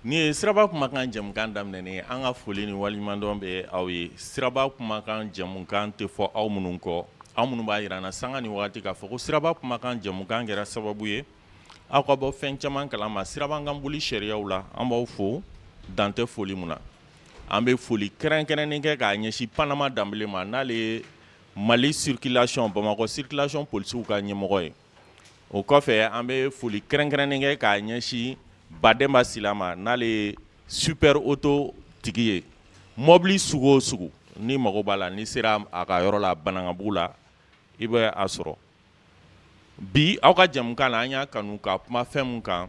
Nin ye Siraba Kumakan jɛmukan daminɛnen ye. An ka foli ni waleɲumandɔn bɛ aw ye. Siraba Kumakan jɛmukan tɛ fɔ aw minnu kɔ, aw minnu b'a jira an na sanga ni waati k'a fɔ ko Siraba Kumakan jɛmukan kɛra sababu ye aw ka bɔ fɛn caman kalama sirabakan boli sariyaw la. An b'aw fo dan tɛ foli mun na. An bɛ foli kɛrɛnkɛrɛnnen kɛ k'a ɲɛsin Panama Danbele ma, n'ale ye Mali circulation, Bamakɔ circulation polisiw ka ɲɛmɔgɔ ye. O kɔfɛ, an bɛ foli kɛrɛnkɛrɛnnen kɛ k'a ɲɛsin Badɛnba Sila ma, n'ale ye super auto tigi ye. Mɔbili sugu o sugu ni mago b'a la, n'i sera a ka yɔrɔ la Banankabugu la, i bɛ a sɔrɔ. Bi aw ka jɛmukan na, an y'a kanu ka kuma fɛn min kan,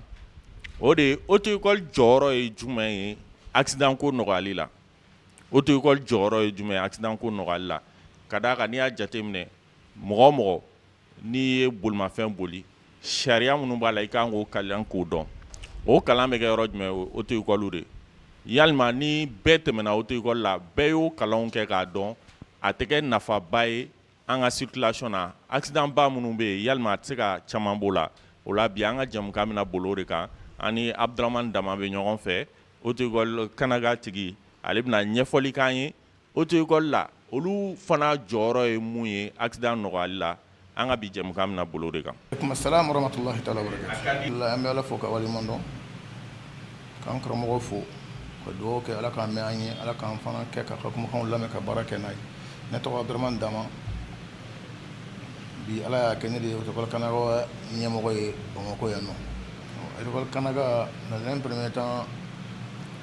o de ye auto école jɔyɔrɔ ye jumɛn ye accident ko nɔgɔyali la. Auto école jɔyɔrɔ ye jumɛn ye accident ko nɔgɔyali la? Ka d'a kan, n'i y'a jateminɛ, mɔgɔ o mɔgɔ n'i ye bolimafɛn boli, sariya minnu b'a la, i kan k'o kalan, k'o dɔn. O kalan bɛ kɛ yɔrɔ jumɛn? O auto école de. Yalima ni bɛɛ tɛmɛna auto école la, bɛɛ y'o kalanw kɛ k'a dɔn, a tɛ kɛ nafaba ye an ka circulation na? Accident ba minnu bɛ yen, yalima a tɛ se ka caman b'o la? O la bi, an ka jɛmukan bɛna boli o de kan. Ani Abudramani Dama bɛ ɲɔgɔn fɛ, auto école Kanaga tigi. Ale bɛna ɲɛfɔli k'an ye auto école la, olu fana jɔyɔrɔ ye mun ye accident nɔgɔyali la. An ka bi jɛmukan bɛna boli o de kan. Salam warahmatullahi taala wabarakatuh. An bɛ Ala fo ka waleɲuman dɔn, k'an karamɔgɔ fo, ka dugawu kɛ Ala k'an mɛn an ye, Ala k'an fana kɛ k'a ka kumakanw lamɛn, ka baara kɛ n'a ye. Ne tɔgɔ Abdramane Dama. Bi, Ala y'a kɛ ne de ye auto école Kanaga ɲɛmɔgɔ ye Bamakɔ yan nɔ. Auto école Kanaga, dans un premier temps,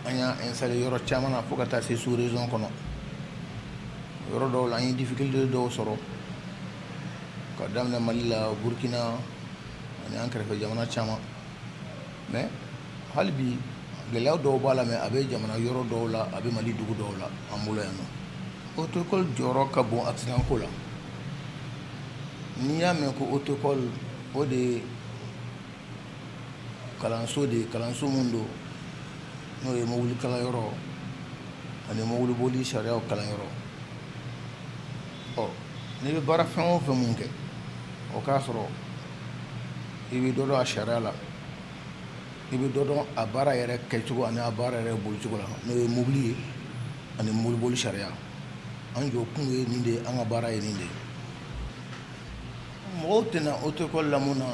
an y'a installé yɔrɔ caman na fo ka taa se sous région kɔnɔ. Yɔrɔ dɔw la, an ye difficulté dɔw sɔrɔ ka daminɛ Mali la, Burkina ani an kɛrɛfɛ jamana caman. Mais hali bi, gɛlɛya dɔw b'a la, mais a bɛ jamana yɔrɔ dɔw la, a bɛ Mali dugu dɔw la an bolo yan nɔ. Auto école jɔyɔrɔ ka bon accident ko la. N'i y'a mɛn ko auto école, o de ye kalanso de ye, kalanso min don n'o ye mobili kalanyɔrɔ ani mobili boli sariyaw kalanyɔrɔ. Ɔ n'i bɛ baara fɛn o fɛn mun kɛ, o k'a sɔrɔ i bɛ dɔ dɔn a sariya la, i bɛ dɔ dɔn a baara yɛrɛ kɛcogo ani a baara yɛrɛ bolicogo la, n'o ye mobili ye ani mobili boli sariya. An jɔ kun ye nin de ye, an ka baara ye nin de ye. Mɔgɔw tɛna auto école la mun na?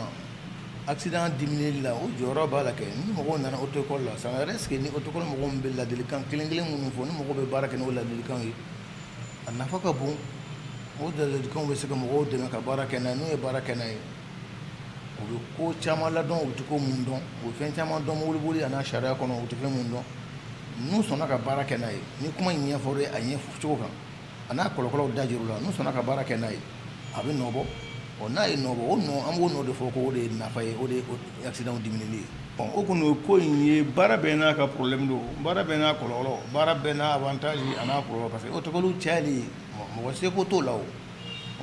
Accident diminuer la, o jɔyɔrɔ b'a la kɛ. Ni mɔgɔw nana auto école la, ça reste que ni auto école mɔgɔw min bɛ ladilikan kelen kelen minnu fɔ, ni mɔgɔw bɛ baara kɛ n'o ladilikanw ye, a nafa ka bon. O ladilikanw bɛ se ka mɔgɔw dɛmɛ ka baara kɛ n'a ye. N'u ye baara kɛ n'a ye, u bɛ ko caman ladɔn u tɛ ko mun dɔn, u bɛ fɛn caman dɔn mobili boli a n'a sariya kɔnɔ, u tɛ fɛn mun dɔn. N'u sɔnna ka baara kɛ n'a ye, ni kuma in ɲɛfɔra a ɲɛfɔ cogo kan, a n'a kɔlɔlɔw da jira u la, n'u sɔnna ka baara kɛ n'a ye, a bɛ nɔ bɔ. Ɔ n'a ye nɔ bɔ, o nɔ, an b'o nɔ de fɔ ko o de ye nafa ye, o de ye accident diminuer ye. O kɔni, ko in ye baara bɛɛ n'a ka problème don, baara bɛɛ n'a kɔlɔlɔ, baara bɛɛ n'a avantage a n'a kɔlɔlɔ, parce que auto école cayali, mɔgɔ seko t'o la. O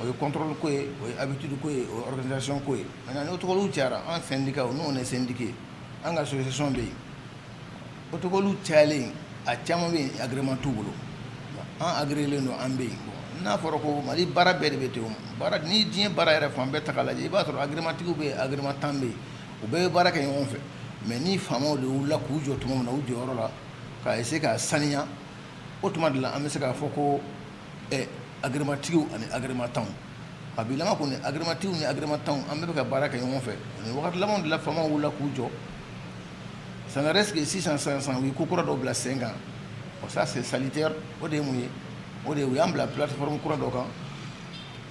o ye contrôle ko ye, o ye habitude ko ye, o ye organisation ko ye. Maintenant, ni auto école cayara, an syndicat, nous, on est syndiqué, an ka association bɛ yen. Auto école cayalen, a caman bɛ yen, agrément t'u bolo. An agréé don, an bɛ yen. N'a fɔra ko Mali baara bɛɛ de bɛ ten, baara ni diɲɛ baara yɛrɛ fan bɛɛ ta k'a lajɛ, i b'a sɔrɔ agrément tigiw bɛ yen, agrément tan bɛ yen, u bɛɛ bɛ baara kɛ ɲɔgɔn fɛ. Mais ni faamaw de wulila k'u jɔ tuma min na u jɔyɔrɔ la, k'a essayer k'a saniya, o tuma de la an bɛ se k'a fɔ ko agrément tigiw ani agrément tanw, a bi laban kɔni, agrément tigiw ni agrément tanw, an bɛɛ bɛ ka baara kɛ ɲɔgɔn fɛ. Ni wagati labanw de la, faamaw wulila k'u jɔ. Ça ne reste que sisan sisan sisan, u ye ko kura dɔw bila sen kan. Ça, c'est salutaire. O de ye mun ye? O de ye u y'an bila plateforme kura dɔ kan,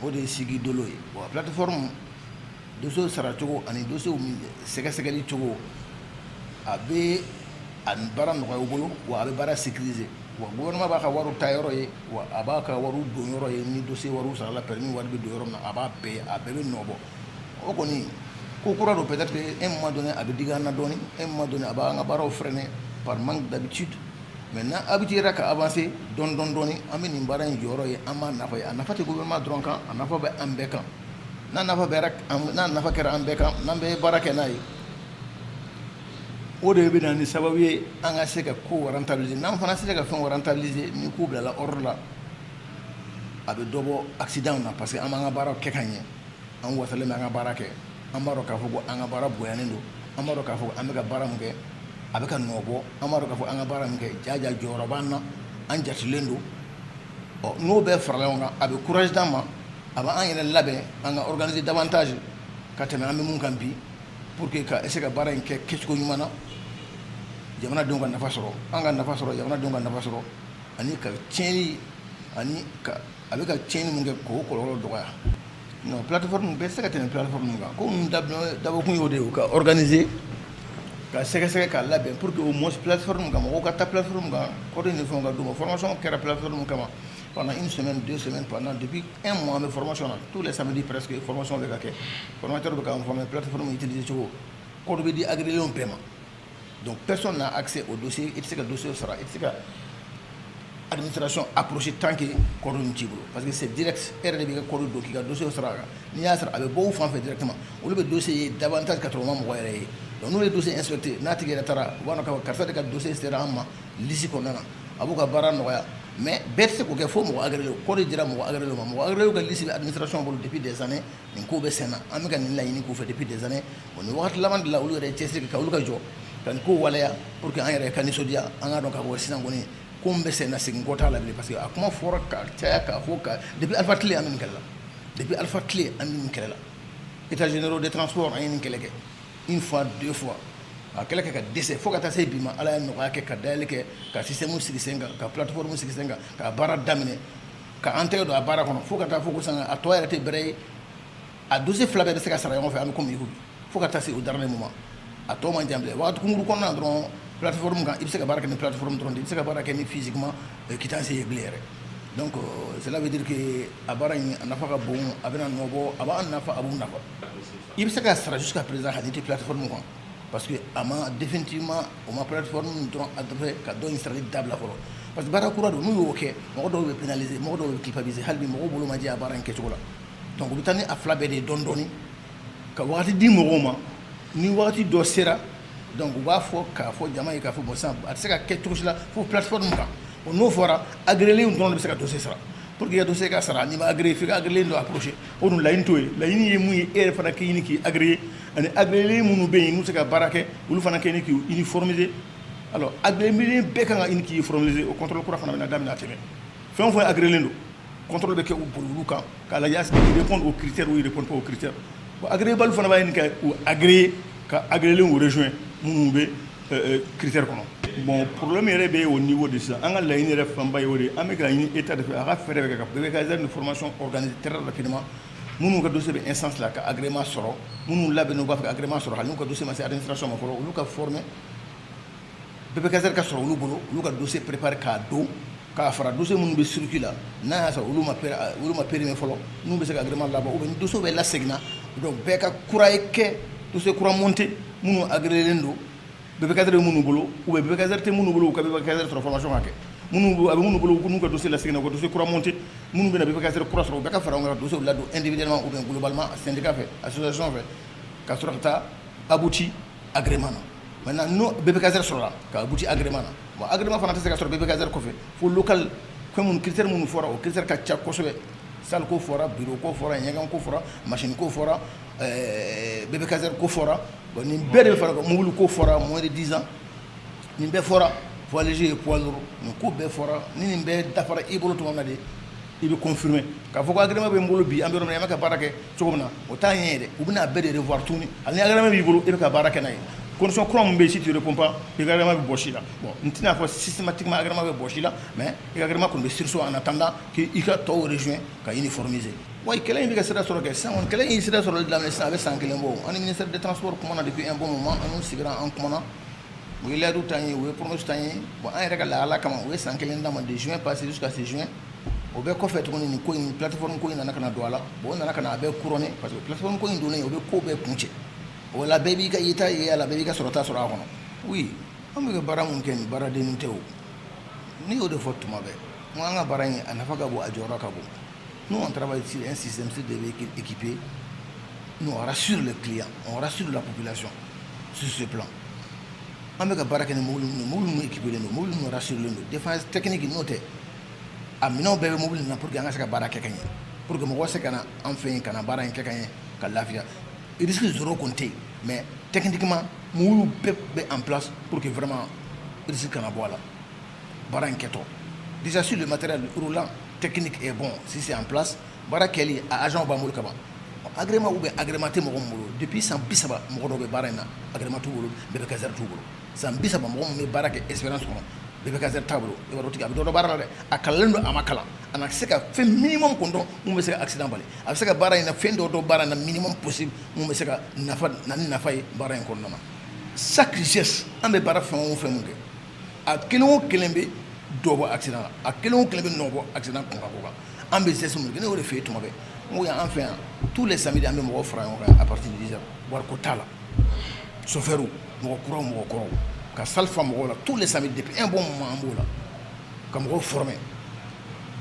o de ye sigi dolo ye. Bon, plateforme dossier saracogo ani dossier sɛgɛsɛgɛli cogo, a bɛ a baara nɔgɔya u bolo, wa a bɛ baara sécuriser, wa gouvernement b'a ka wariw ta yɔrɔ ye, wa a b'a ka wariw don yɔrɔ ye. Ni dossier wariw sarala, permis wari bɛ don yɔrɔ min na, a b'a bɛɛ, a bɛɛ bɛ nɔ bɔ. O kɔni, ko kura don. Peut-être que un moment donné, a bɛ digi an na dɔɔni, un moment donné, a b'an ka baaraw freiner par manque d'habitude. Mais n'an habitué ka avancer dɔɔni dɔɔni dɔɔni, an bɛ nin baara in jɔyɔrɔ ye, an b'a nafa ye. A nafa tɛ gouvernement dɔrɔn kan, a nafa bɛ an bɛɛ kan. N'a nafa kɛra an bɛɛ kan, n'an bɛɛ ye baara kɛ n'a ye, o de bɛ na ni sababu ye an ka se ka ko rentabiliser. N'an fana sera ka fɛn rentabiliser, ni ko bilala ordre la, a bɛ dɔ bɔ accident na, parce que an b'an ka baaraw kɛ ka ɲɛ, an wasalen bɛ an ka baara kɛ, an b'a dɔn k'a fɔ ko an ka baara bonyanen don, an b'a dɔn k'a fɔ an bɛ ka baara min kɛ. A bɛ ka nɔ bɔ. An b'a dɔn k'a fɔ an ka baara min kɛ, jaja jɔyɔrɔ b'an na, an jatilen don. Ɔ, n'o bɛɛ farala ɲɔgɔn kan, a bɛ courage d'an ma, a b'an yɛrɛ labɛn, an ka organiser davantage ka tɛmɛ an bɛ mun kan bi, pour que ka essayer ka baara in kɛ kɛcogo ɲuman na, jamanadenw ka nafa sɔrɔ, an ka nafa sɔrɔ, jamanadenw ka nafa sɔrɔ, ani ka tiɲɛni, ani ka a bɛ ka tiɲɛni mun kɛ, k'o kɔlɔlɔ dɔgɔya. Non, plateforme bɛɛ tɛ se ka tɛmɛ plateforme kan. Ko ninnu dabɔkun y'o de ye, ka organiser, ka sɛgɛsɛgɛ, k'a labɛn pour que au moins plateforme kan, mɔgɔw ka taa plateforme kan, code ni fɛnw ka d'u ma. Formation kɛra plateforme kama pendant une semaine, 2 semaines, pendant depuis un mois an bɛ formation na. Tous les samedis presque, formation bɛ ka kɛ, formateur bɛ k'an former plateforme utiliser cogo. Code bɛ di agréé bɛɛ ma, donc personne n'a accès au dossier. I tɛ se ka dossier sara, i tɛ se ka administration approcher tant que code in t'i bolo, parce que c'est direct. E yɛrɛ de b'i ka code don k'i ka dossier sara a kan. N'i y'a sara, a bɛ bɔ u fan fɛ directement. Olu bɛ dossier ye davantage ka tɛmɛ o ma mɔgɔ yɛrɛ ye. Donc n'u ye dossier inspecté, n'a tigi yɛrɛ taara, u b'a dɔn k'a fɔ karisa de ka dossier sera an ma liste kɔnɔna na. A b'u ka baara nɔgɔya, mais bɛɛ tɛ se k'o kɛ fo mɔgɔ agréé. Code dira mɔgɔ agréé ma. Mɔgɔ agréé ka liste bɛ administration bolo depuis des années. Nin ko bɛ sen na, an bɛ ka nin laɲini k'u fɛ depuis des années. Bon, nin wagati laban de la, olu yɛrɛ ye cɛsiri kɛ ka olu ka jɔ ka nin ko waleya pour que an yɛrɛ ka nisɔndiya, an k'a dɔn k'a fɔ sisan kɔni ko min bɛ sen na, segin kɔ t'a la bilen, parce que a kuma fɔra ka caya k'a fɔ ka depuis Alpha tile an bɛ nin kɛlɛ la. Depuis Alpha tile an bɛ nin kɛlɛ la. États généraux des transports, an ye nin kɛlɛ kɛ une fois, deux fois, a kɛlɛ kɛ ka dɛsɛ, fo ka taa se bi ma. Ala ye nɔgɔya kɛ ka dayɛlɛ kɛ, ka système sigi sen kan, ka plateforme sigi sen kan, ka baara daminɛ, ka an tɛgɛ don a baara kɔnɔ, fo ka taa fo ko sisan a tɔ yɛrɛ tɛ bɛrɛ ye. A dossier fila bɛɛ bɛ se ka sara ɲɔgɔn fɛ. An bɛ komi i ko bi, fo ka taa se o dernier moment, a tɔ man jan bilen. Wagati kunkuru kɔnɔna na dɔrɔn, plateforme kan, i bɛ se ka baara kɛ ni plateforme dɔrɔn de, i bɛ se ka baara kɛ ni physiquement quittance ye bilen yɛrɛ. Donc cela veut dire que a baara in a nafa ka bon, a bɛna nɔ bɔ, a b'an nafa, a b'u nafa. I bɛ se ka sara jusqu'à présent hali n'i tɛ plateforme kan, parce que a ma définitivement, o ma plateforme dɔrɔn adopté ka dɔ in sarali dabila fɔlɔ, parce que baara kura don. N'u y'o kɛ, mɔgɔ dɔw bɛ pénaliser, mɔgɔ dɔw bɛ culpabiliser. Hali bi mɔgɔw bolo ma jɛ a baara in kɛcogo la. Donc u bɛ taa ni a fila bɛɛ de ye dɔɔni dɔɔni, ka wagati di mɔgɔw ma. Ni wagati dɔ sera, donc u b'a fɔ k'a fɔ jama ye k'a fɔ bon, sisan a tɛ se ka kɛ cogo si la fo plateforme kan. O n'o fɔra, agréé dɔrɔn de bɛ se ka dossier sara. Pour que i ka dossier ka sara, n'i ma agréé, f'i ka agréé dɔ approcher. O dun laɲini t'o ye. Laɲini ye mun ye? E yɛrɛ fana k'i ɲini k'i agréé, ani agréé minnu bɛ yen n'u bɛ se ka baara kɛ, olu fana kɛ ɲini k'i uniformiser. Alors agréé bɛɛ kan ka ɲini k'i uniformiser. O contrôle kura fana bɛna daminɛ a tɛmɛ. Fɛn o fɛn agréé don, contrôle bɛ kɛ u boli olu kan k'a lajɛ est-ce qu'ils répondent aux critères ou ils répondent pas aux critères. Bon, agréé bali fana b'a ɲini ka u agréé, ka agréé u rejoint minnu bɛ critère kɔnɔ. Bon, problème yɛrɛ bɛ au niveau de sisan, an ka laɲini yɛrɛ fanba ye o de ye. An bɛ ka ɲini état de fɛ, a ka fɛɛrɛ bɛ kɛ ka BPKSR de formation organiser très rapidement. Minnu ka dossier bɛ instance la ka agrément sɔrɔ, minnu labɛnnen u b'a fɛ ka agrément sɔrɔ, hali n'u ka dossier ma se administration ma fɔlɔ, olu ka former, BPKSR ka sɔrɔ olu bolo, olu ka dossier préparer k'a don k'a fara dossier minnu bɛ circuit la. N'a y'a sɔrɔ olu ma périmé fɔlɔ, n'u bɛ se ka agrément labɔ, ou bien ni dossier bɛ laseginna, donc bɛɛ ka kura ye kɛ, dossier kura monter. Minnu agréé don, BPKSR bɛ minnu bolo, ou bien BPKSR tɛ minnu bolo, u ka BPKSR sɔrɔ, formation ka kɛ. Minnu a bɛ minnu bolo, n'u ka dossier laseginna, u ka dossier kura monter. Minnu bɛna BPKSR kura sɔrɔ, u bɛɛ ka fara ɲɔgɔn kan ka dossier ladon individuellement ou bien globalement, syndicat fɛ, association fɛ, ka sɔrɔ ka taa abouti agrément na. Maintenant, n'o BPKSR sɔrɔla ka abouti agrément na, bon, agrément fana tɛ se ka sɔrɔ BPKSR kɔfɛ fo local. Fɛn minnu, critère minnu fɔra, o critère ka ca kosɛbɛ. Salle ko fɔra, bureau ko fɔra, ɲɛgɛn ko fɔra, machine ko fɔra, BPKSR ko fɔra. Bon, nin bɛɛ de bɛ fara kan. Mobili ko fɔra, moins de 10 ans, nin bɛɛ fɔra, poids léger et poids lourd, nin ko bɛɛ fɔra. Ni nin bɛɛ dafara i bolo tuma min na de, i bɛ confirmer k'a fɔ ko agrément bɛ n bolo bi. An bɛ yɔrɔ min na, i bɛ ka baara kɛ cogo min na, o t'a ɲɛ ye dɛ. U bɛna a bɛɛ de revoir tuguni. Hali ni agrément b'i bolo, e bɛ ka baara kɛ n'a ye, condition kura min bɛ yen, si tu réponds pas, i ka agrément bɛ bɔsi i la. Bon, n tɛna fɔ systématiquement agrément bɛ bɔsi i la, mais i ka agrément kɔni bɛ surseoir en attendant que i ka tɔw rejoint ka uniformiser. Wa kɛlɛ in bɛ ka sira sɔrɔ kɛ sisan kɔni, kɛlɛ in ye sira sɔrɔli daminɛ sisan, a bɛ san kelen bɔ. An ni ministère des transports kumana depuis un bon moment, an n'u sigira, an kumana, u ye layidu ta an ye, u ye promesse ta an ye. Bon, an yɛrɛ ka lahala kama, u ye san kelen d'an ma, de juin passé jusqu'à ce juin. O bɛɛ kɔfɛ tuguni, nin ko in, plateforme ko in nana ka na don a la. Bon, o nana ka na a bɛɛ couronner, parce que plateforme ko in donnen, o bɛ ko bɛɛ kun cɛ. O la, bɛɛ b'i ka yeta ye a la, bɛɛ b'i ka sɔrɔta sɔrɔ a kɔnɔ. Oui, an bɛ ka baara mun kɛ nin, baaradennin tɛ o. Ne y'o de fɔ tuma bɛɛ, n ko an ka baara in a nafa ka bon, a jɔyɔrɔ ka bon. Nous, on travaille sur un système, sur des véhicules équipés. Nous, on rassure les clients, on rassure la population sur ce plan. An bɛ ka baara kɛ ni mobili minnu ye, mobili minnu équipé len don, mobili minnu rassuré len don, défaillance technique n'o tɛ, a minɛnw bɛɛ bɛ mobili in na pour que an ka se ka baara kɛ ka ɲɛ, pour que mɔgɔ se ka na an fɛ yen ka na baara in kɛ ka ɲɛ, ka lafiya. Risque zéro kɔni tɛ yen, mais techniquement Mobili bɛɛ bɛ en place pour que vraiment risque kana bɔ a la baara in kɛtɔ. Déjà, si le matériel roulant technique est bon, si c'est en place, baara kɛli a agent b'an bolo ka ban. Agrément ou bien agrément tɛ mɔgɔ min bolo depuis san 30, mɔgɔ dɔw bɛ baara in na, agrément t'u bolo, BVKR t'u bolo. San 30, mɔgɔ min bɛ baara kɛ expérience kɔnɔ, BVKR t'a bolo, i b'a dɔn o tigi a bɛ dɔ dɔn baara la dɛ. A kalanlen don, a ma kalan, a na se ka fɛn minimum kun dɔn mun bɛ se ka accident bali. A bɛ se ka baara in na, fɛn dɔw dɔn baara in na, minimum possible mun bɛ se ka nafa na ni nafa ye baara in kɔnɔna na. Chaque geste, an bɛ baara fɛn o fɛn mun kɛ, a kelen o kelen bɛ dɔ bɔ accident la, a kelen o kelen bɛ nɔ bɔ accident kun ka ko kan. An bɛ geste mun kɛ, ne y'o de fɛ yen tuma bɛɛ, n ko yan an fɛ yan, tous les samedis, an bɛ mɔgɔw fara ɲɔgɔn kan à partir de 10 heures. Wariko t'a la, chauffeur, mɔgɔ kuraw, mɔgɔ kɔrɔw, ka salle fa mɔgɔw la tous les samedis depuis un bon moment. An b'o la ka mɔgɔw former.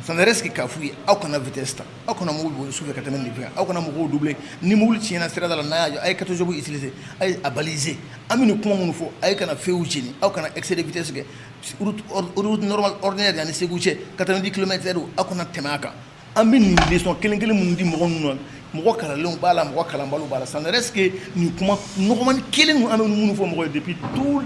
Ça ne reste que k'a f'u ye: aw kana vitesse ta, aw kana mobili boli sufɛ ka tɛmɛ nin fɛn, aw kana mɔgɔw doubler. Ni mobili tiɲɛna sirada la, n'a y'a jɔ, a ye kato utiliser, a ye a baliser. An bɛ nin kuma minnu fɔ, a ye kana feu jeni, aw kana excès de vitesse kɛ. Route normale ordinaire, yanni Segu cɛ, 90 km, aw kana tɛmɛ a kan. An bɛ nin leçon kelen kelen minnu di mɔgɔ ninnu ma, mɔgɔ kalanlenw b'a la, mɔgɔ kalanbaliw b'a la, ça ne reste que nin kuma nɔgɔmani kelen ninnu an bɛ minnu fɔ mɔgɔ ye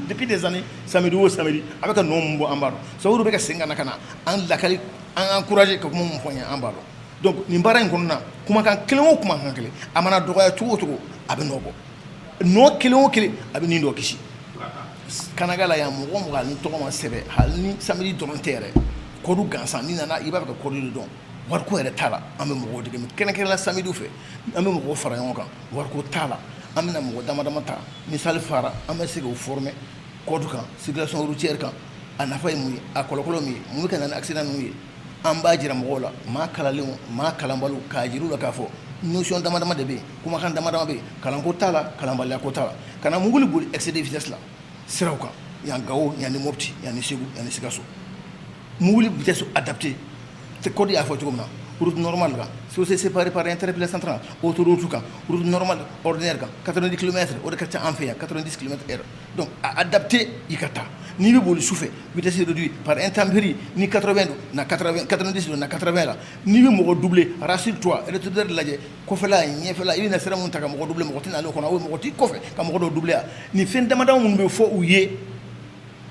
depuis des années, samedi o samedi, a bɛ ka nɔ mun bɔ, an b'a dɔn. Sababu bɛ ka segin ka na ka na an lakali, an encourager ka kuma mun fɔ an ye, an b'a dɔn. Donc nin baara in kɔnɔna na, kumakan kelen o kumakan kelen, a mana dɔgɔya cogo o cogo, a bɛ nɔ bɔ. Nɔ kelen o kelen, a bɛ nin dɔ kisi. Kanaga la yan, mɔgɔ o mɔgɔ ni tɔgɔ ma sɛbɛn, hali ni samedi dɔrɔn tɛ yɛrɛ, code gansan, n'i nana i b'a fɛ ka code de dɔn, wariko yɛrɛ t'a la. An bɛ mɔgɔw dege, kɛrɛnkɛrɛnnenya samedi fɛ, an bɛ mɔgɔw fara ɲɔgɔn kan, wariko t'a la. An bɛna mɔgɔ dama dama ta ni salle fara, an bɛ se k'o former code kan, circulation routière kan, a nafa ye mun ye, a kɔlɔlɔ min ye, mun bɛ ka na ni accident ninnu ye. An b'a jira mɔgɔw la, maa kalanlenw, maa kalanbaliw, k'a jira u la k'a fɔ notion dama dama de bɛ yen, kumakan dama dama bɛ yen, kalanko t'a la, kalanbaliya ko t'a la. Kana mobili boli excès de vitesse la siraw kan yan Gawo, yan ni Mopti, yan ni Segu, yan ni Sikaso. Mobili vitesse adapté, code y'a fɔ cogo min na, route normale kan, chaussée séparée par un trait central, autoroute kan, route normale ordinaire kan, 90 km, o de ka ca an fɛ yan, 90 km heure. Donc a adapté i ka taa. N'i bɛ boli sufɛ, vitesse réduite par intempérie, ni 80 don na, 80, 90 don na, 80 la. N'i bɛ mɔgɔ doubler, rassure-toi, rétroviseur lajɛ, kɔfɛla, ɲɛfɛla, i bɛna sira mun ta ka mɔgɔ doubler, mɔgɔ tɛ n'ale kɔnɔ, ou mɔgɔ t'i kɔfɛ ka mɔgɔ dɔw doubler. Nin fɛn dama dama minnu bɛ fɔ u ye,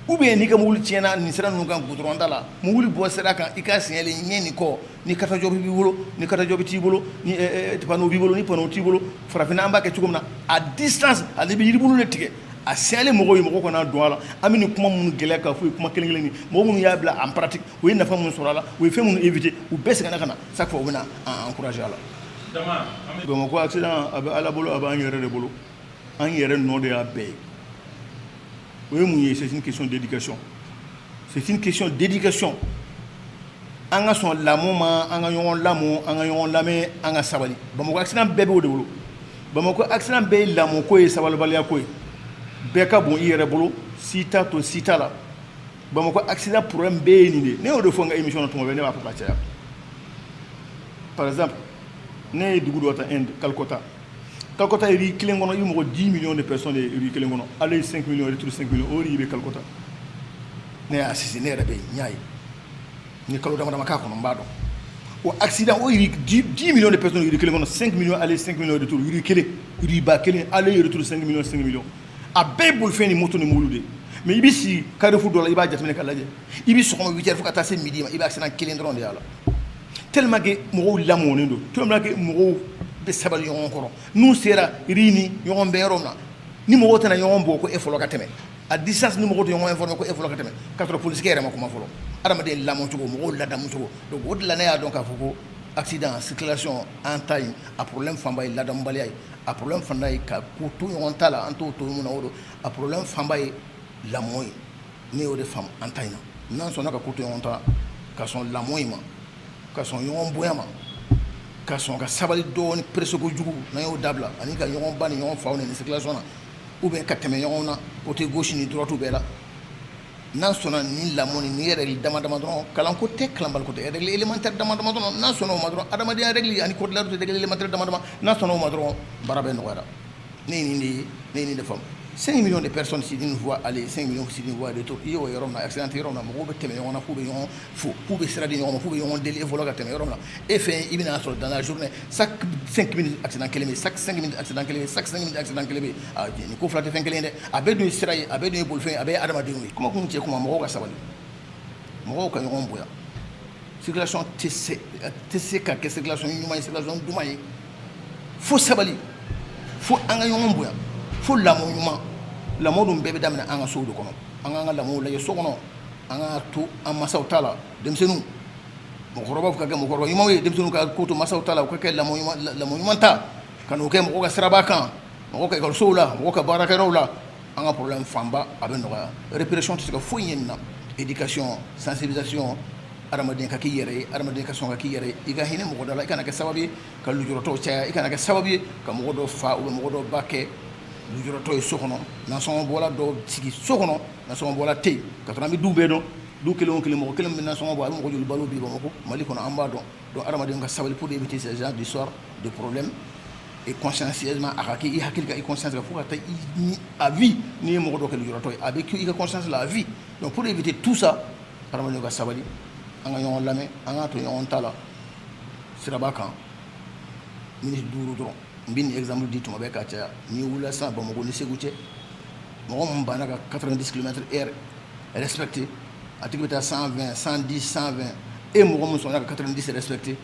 ou bien n'i ka mobili tiɲɛna nin sira ninnu kan, goudron da la, mobili bɔ sira kan, i ka signaler ɲɛ ni kɔ, ni katajɔ b'i bolo, ni katajɔ t'i bolo, ni panneau b'i bolo, ni panneau t'i bolo, farafinna an b'a kɛ cogo min na, à distance, ale bɛ yiribulu de tigɛ a signaler mɔgɔw ye, mɔgɔw kana don a la. An bɛ nin kuma minnu gɛlɛya k'a fɔ ye, kuma kelen kelen ni mɔgɔ minnu y'a bila en pratique, u ye nafa minnu sɔrɔ a la, u ye fɛn minnu éviter, u bɛɛ seginna ka na chaque fois, u bɛ na an encourager a la. Bamakɔ accident, a bɛ Ala bolo, a b'an yɛrɛ de bolo, an yɛrɛ nɔ de y'a bɛɛ ye. O ye mun ye? C'est une question d'éducation, c'est une question d'éducation. An ka sɔn lamɔ ma, an ka ɲɔgɔn lamɔ, an ka ɲɔgɔn lamɛn, an ka sabali. Bamakɔ accident bɛɛ b'o de bolo. Bamakɔ accident bɛɛ ye lamɔko ye, sabalibaliya ko ye. Bɛɛ ka bon i yɛrɛ bolo, si t'a to si t'a la. Bamakɔ accident problème bɛɛ ye nin de ye. Ne y'o de fɔ n ka émission na tuma bɛɛ, ne b'a fɔ ka caya. Par exemple, ne ye dugu dɔ ta, Inde, Calcutta. Calcutta, rue kelen kɔnɔ, i bɛ mɔgɔ 10 millions de personnes de ye rue kelen kɔnɔ, aller 5 millions, retour 5 millions, o rue bɛ Calcutta. Ne y'a assisté, ne yɛrɛ bɛ yen, n y'a ye, n ye kalo dama dama k'a kɔnɔ, n b'a dɔn. O accident, o rue, 10 millions de personnes rue kelen kɔnɔ, 5 millions aller, 5 millions retour, rue kelen, rue ba kelen, aller retour 5 millions, 5 millions, a bɛɛ ye bolifɛn ni moto ni mobili de ye. Mais i bɛ sigi carrefour dɔ la, i b'a jateminɛ k'a lajɛ, i bɛ sɔgɔma 8 heures fo ka taa se midi ma, i bɛ accident kelen dɔrɔn de y'a la, tellement que mɔgɔw lamɔnen don, tellement que mɔgɔw bɛ sabali ɲɔgɔn kɔrɔ. N'u sera rue ni ɲɔgɔn bɛn yɔrɔ min na, ni mɔgɔw tɛna ɲɔgɔn bɔ ko e fɔlɔ ka tɛmɛ, à distance, ni mɔgɔw tɛ ɲɔgɔn informer ko e fɔlɔ ka tɛmɛ, k'a sɔrɔ polisikɛ yɛrɛ ma kuma fɔlɔ. Adamaden lamɔ cogo, mɔgɔw ladamu cogo. Donc o de la ne y'a dɔn k'a fɔ ko accident circulation an ta in, a problème fanba ye ladamubaliya ye, a problème fanba ye ka ko to ɲɔgɔn ta la, an t'o to mun na, o don. A problème fanba ye lamɔ ye. Ne y'o de faamu an ta in na. N'an sɔnna ka ko to ɲɔgɔn ta, ka sɔn lamɔ in ma, ka sɔn ɲɔgɔn bonya ma, ka sɔn ka sabali dɔɔni, pressé kojugu n'an y'o dabila, ani ka ɲɔgɔn ba ni ɲɔgɔn faw ni circulation na, ou bien ka tɛmɛ ɲɔgɔn na côté gauche ni droite bɛɛ la, n'an sɔnna nin lamɔ ni règle dama dama dɔrɔn, kalanko tɛ, kalanbaliko tɛ, règle élémentaire dama dama dɔrɔn, n'an sɔnna o ma dɔrɔn, adamadenya règle ani code de la route, règle élémentaire dama dama, n'an sɔnna o ma dɔrɔn, baara bɛɛ nɔgɔyara. Ne ye nin de ye, ne ye nin de faamu. 5 millions de personnes sur une voie aller, 5 millions sur une voie retour. I y'o yɔrɔ min na, accident tɛ yɔrɔ min na, mɔgɔw bɛ tɛmɛ ɲɔgɔn na f'u bɛ ɲɔgɔn fo, k'u bɛ sira di ɲɔgɔn ma, f'u bɛ ɲɔgɔn deli e fɔlɔ ka tɛmɛ yɔrɔ min na. E fɛ, i bɛna sɔrɔ dans la journée, chaque 5 minutes accident kelen bɛ yen, chaque 5 minutes accident kelen bɛ yen, chaque 5 minutes accident kelen bɛ yen. Ah, nin ko fila tɛ fɛn kelen ye dɛ. A bɛɛ dun ye sira ye, a bɛɛ dun ye bolifɛn ye, a bɛɛ ye adamadenw ye. Kuma kun cɛ kuma, mɔgɔw ka sabali, mɔgɔw ka ɲɔgɔn bonya. Circulation tɛ se ka kɛ circulation ɲuman ye, circulation duman ye, fo sabali, fo an ka ɲɔgɔn bonya, fo lamɔ ɲuman. Lamɔ dun bɛɛ bɛ daminɛ an ka sow de kɔnɔ. An k'an ka lamɔw lajɛ so kɔnɔ, an ka to an masaw ta la. Denmisɛnninw, mɔgɔkɔrɔbaw ka kɛ mɔgɔkɔrɔba ɲumanw ye, denmisɛnninw ka ko to masaw ta la, u ka kɛ lamɔ ɲuman, lamɔ ɲuman ta ka n'o kɛ mɔgɔw ka siraba kan, mɔgɔw ka ekɔlisow la, mɔgɔw ka baarakɛyɔrɔw la. An ka problème fanba a bɛ nɔgɔya. Répression tɛ se ka foyi ɲɛ nin na. Éducation, sensibilisation, adamaden ka k'i yɛrɛ ye, adamaden ka sɔn ka k'i yɛrɛ ye, i ka hinɛ mɔgɔ dɔ la, i kana kɛ sababu ye ka lujuratɔw caya, i kana kɛ sababu ye ka mɔgɔ dɔ fa ou mɔgɔ dɔ ba kɛ lujuratɔ ye so kɔnɔ, nasɔngɔbɔla dɔw sigi so kɔnɔ, nasɔngɔbɔla tɛ yen. Ka sɔrɔ an bɛ du bɛɛ dɔn, du kelen o kelen, mɔgɔ kelen min bɛ nasɔngɔ bɔ, a bɛ mɔgɔ joli balo bi Bamakɔ, Mali kɔnɔ, an b'a dɔn. Donc adamadenw ka sabali pour éviter ce genre d'histoire de problème et consciencieusement, a ka kɛ i hakili kan, i conscience kan, fo ka taa i à vie. N'i ye mɔgɔ dɔ kɛ lujuratɔ ye, a bɛ kɛ i ka conscience la à vie. Donc pour éviter tout ça, adamadenw ka sabali, an ka ɲɔgɔn lamɛn, an k'a to ɲɔgɔn ta la siraba kan. Miniti 5 dɔrɔn, n bɛ nin exemple di tuma bɛɛ ka caya. N'i wulila sisan Bamakɔ ni Segu cɛ, mɔgɔ min banna ka 90 km heure respecté, a tigi bɛ taa 120, 110, 120. E mɔgɔ min sɔnna ka 90 respecté,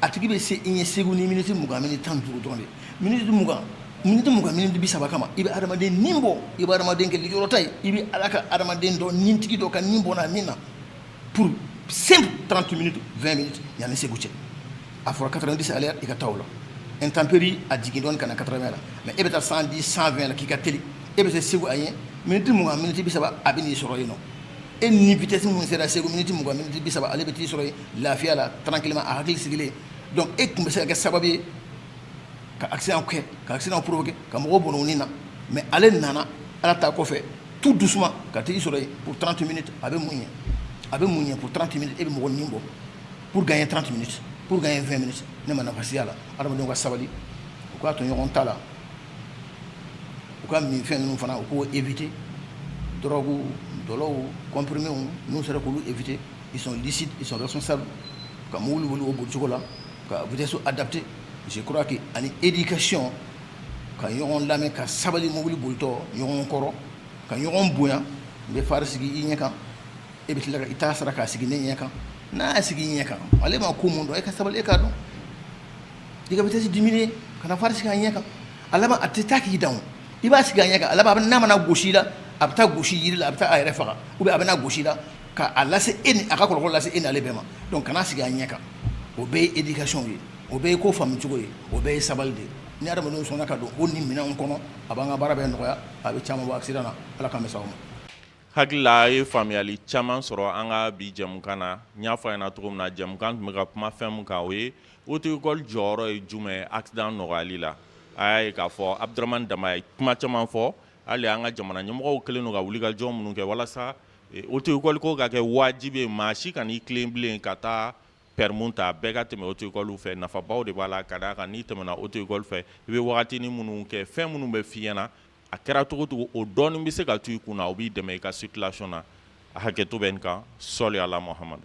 a tigi bɛ se i ɲɛ Segu ni miniti 20, miniti 15 dɔrɔn de. Miniti 20, miniti 20, miniti 30 kama, i bɛ adamaden nin bɔ, i bɛ adamaden kɛ lujuratɔ ye, i bɛ Ala ka adamaden dɔ nintigi dɔ ka nin bɔ n'a nin na pour simple 30 minutes, 20 minutes yanni Segu cɛ. A fɔra 90 à l'heure, i ka taa o la intempérie, a jigin dɔɔni ka na 80 la, mais e bɛ taa 110, 120 la k'i ka teli, e bɛ se Segu a ɲɛ miniti 20, miniti 30, a bɛ n'i sɔrɔ yen nɔ. E ni vitesse mun sera Segu miniti 20, miniti 30, ale bɛ t'i sɔrɔ yen lafiya la, tranquillement, a hakili sigilen. Donc e tun bɛ se ka kɛ sababu ye ka accident kɛ, ka accident provoquer, ka mɔgɔw bɔnɛ u ni na, mais ale nana Ala ta kɔfɛ tout doucement ka t'i sɔrɔ yen pour 30 minutes. A bɛ mun ɲɛ? A bɛ mun ɲɛ? Pour 30 minutes, e bɛ mɔgɔ nin bɔ pour gagner 30 minutes, pour gagner 20 minutes. Ne ma nafa si a la. Adamadenw ka sabali, u k'a to ɲɔgɔn ta la, u ka minfɛn ninnu fana, u k'o éviter, drogue, dɔlɔw, comprimés, n'u sera k'olu éviter, ils sont lucides, ils sont responsables, ka mobili boli o bolicogo la, ka vitesse adapté. Je crois que ani éducation, ka ɲɔgɔn lamɛn, ka sabali mobili bolitɔ ɲɔgɔn kɔrɔ, ka ɲɔgɔn bonya. N bɛ phare sigi i ɲɛ kan, e bɛ tila ka i t'a sara k'a sigi ne ɲɛ kan. N'a y'a sigi i ɲɛ kan, ale ma ko mun dɔn, e ka sabali, e k'a dɔn, i ka vitesse diminuer ka na phare sigi a ɲɛ kan. A laban, a tɛ taa k'i dan o, i b'a sigi a ɲɛ kan, a laban, n'a mana gosi i la, a bɛ taa gosi yiri la, a bɛ taa a yɛrɛ faga, ou bien a bɛna gosi i la ka a lase e ni a ka kɔlɔlɔ lase e n'ale bɛɛ ma. Donc kana sigi a ɲɛ kan. O bɛɛ ye éducation ye, o bɛɛ ye ko faamu cogo ye, o bɛɛ ye sabali de ye. Ni adamadenw sɔnna ka don o ni minɛnw kɔnɔ, a b'an ka baara bɛɛ nɔgɔya, a bɛ caman bɔ accident na. Ala k'an bɛ s'aw ma. Hakili la, a ye faamuyali caman sɔrɔ an ka bi jɛmukan na. N y'a fɔ a ɲɛna cogo min na, jɛmukan tun bɛ ka kuma fɛn min kan, o ye auto-école jɔyɔrɔ ye jumɛn ye accident nɔgɔyali la. A y'a ye k'a fɔ Abudramani Dama ye kuma caman fɔ. Hali an ka jamana ɲɛmɔgɔw kɛlen don ka wulikajɔ minnu kɛ walasa auto-école ko ka kɛ wajibi ye, maa si kan'i tilen bilen ka taa permis ta, bɛɛ ka tɛmɛ auto-école fɛ. Nafabaw de b'a la, ka d'a kan n'i tɛmɛna auto-école fɛ, i bɛ wagatinin minnu kɛ, fɛn minnu bɛ f'i ɲɛna, a kɛra cogo cogo, o dɔɔnin bɛ se ka to i kun na, o b'i dɛmɛ i ka circulation na. A hakɛto bɛ nin kan. Sɔli ala Muhamadu.